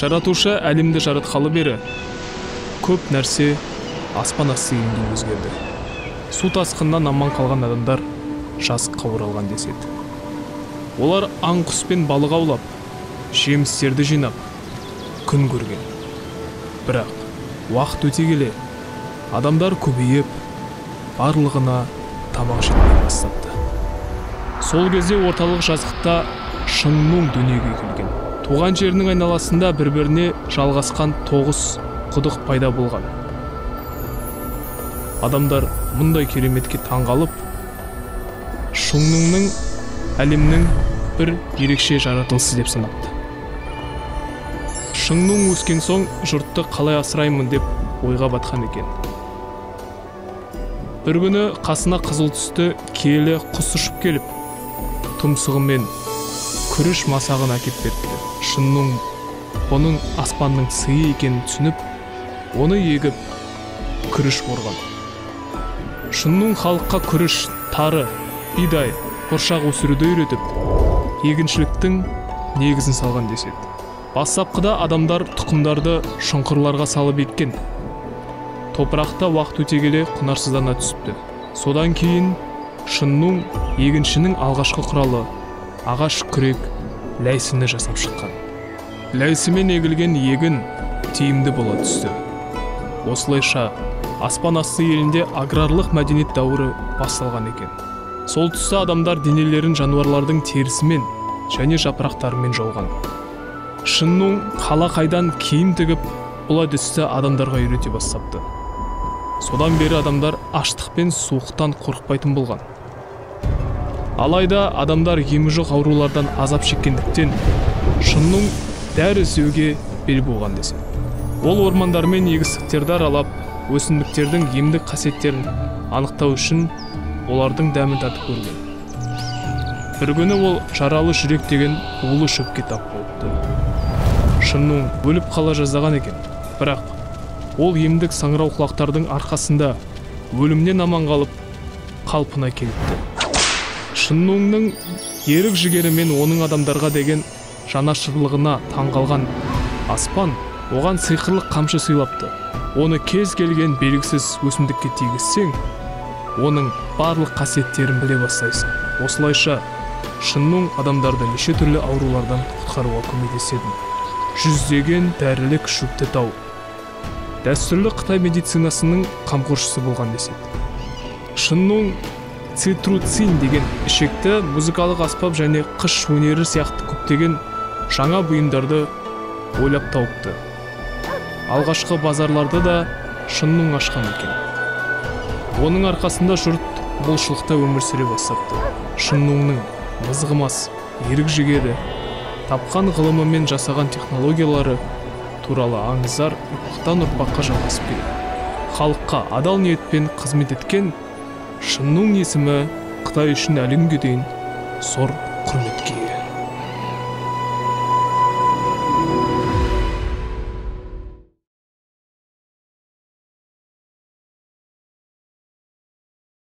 Жаратушы әлемді жаратқалы бері көп нәрсе аспан асты елінде өзгерді. Су тасқынынан аман қалған адамдар жазыққа оралған деседі. Олар аң құспен балық аулап, жемістерді жинап, күн көрген. Бірақ уақыт өте келе адамдар көбейіп, барлығына тамақ жетпей бастапты. Сол кезде орталық жазықта Шыңнуң дүниеге келген. Туған жерінің айналасында бір-біріне жалғасқан 9 құдық пайда болған. Адамдар мұндай кереметке таңғалып, Шыңнуңның әлемнің бір ерекше жаратылысы деп санапты. Шыңнуң өскен соң жұртты қалай асыраймын деп ойға батқан екен. Бір күні қасына қызыл түсті киелі құс ұшып келіп, тұмсығымен күріш масағын әкеп беріпті. Шыңнуң бұның аспанның сыйы екенін түсініп, оны егіп күріш орған. Шыңнуң халыққа күріш, тары, бидай, бұршақ өсіруді үйретіп, егіншіліктің негізін салған деседі. Бастапқыда адамдар тұқымдарды шұңқырларға салып еккен. Топырақта уақыт өте келе құнарсыздана түсіпті. Содан кейін Шыңнуң егіншінің алғашқы құралы ағаш күрек ләйсіні жасап шыққан. Ләйсімен егілген егін тиімді бола түсті. Осылайша аспан асты елінде аграрлық мәдениет дәуірі басталған екен. Сол тұста адамдар денелерін жануарлардың терісімен және жапырақтарымен жауған. Шыңнуң қалақайдан киім тігіп, бұл әдісті адамдарға үйрете бастапты. Содан бері адамдар аштық пен суықтан қорықпайтын болған. Алайда адамдар емі жоқ аурулардан азап шеккендіктен Шыңнуң дәрі іздеуге бел буған деседі. Ол ормандар мен егістіктерді аралап, өсімдіктердің емдік қасиеттерін анықтау үшін олардың дәмін татып көрген. Бір күні ол жаралы жүрек деген улы шөпке тап болыпты. Шыңнуң өліп қала жаздаған екен. Бірақ ол емдік саңырауқұлақтардың арқасында өлімнен аман қалып, қалпына келіпті. Шыңнуңның ерік жігері мен оның адамдарға деген жанашырлығына таңғалған аспан оған сиқырлық қамшы сыйлапты. Оны кез келген белгісіз өсімдікке тигізсең, оның барлық қасиеттерін біле бастайсың. Осылайша Шыңнуң адамдарды неше түрлі аурулардан құтқаруға көмектеседі. Жүздеген дәрілік шөпті тауып, дәстүрлі қытай медицинасының қамқоршысы болған деседі. Шыңнуң цитруцин деген ішекті музыкалық аспап және қыш өнері сияқты көптеген жаңа бұйымдарды ойлап тауыпты. Алғашқы базарларды да Шыңнуң ашқан екен. Оның арқасында жұрт молшылықта өмір сүре бастапты. Шыңнуңның мызғымас ерік жігері, тапқан ғылымы мен жасаған технологиялары туралы аңыздар ұрпақтан ұрпаққа жалғасып келеді. Халыққа адал ниетпен қызмет еткен Шыңнуң есімі Қытай үшін әлі күнге дейін зор құрметке ие.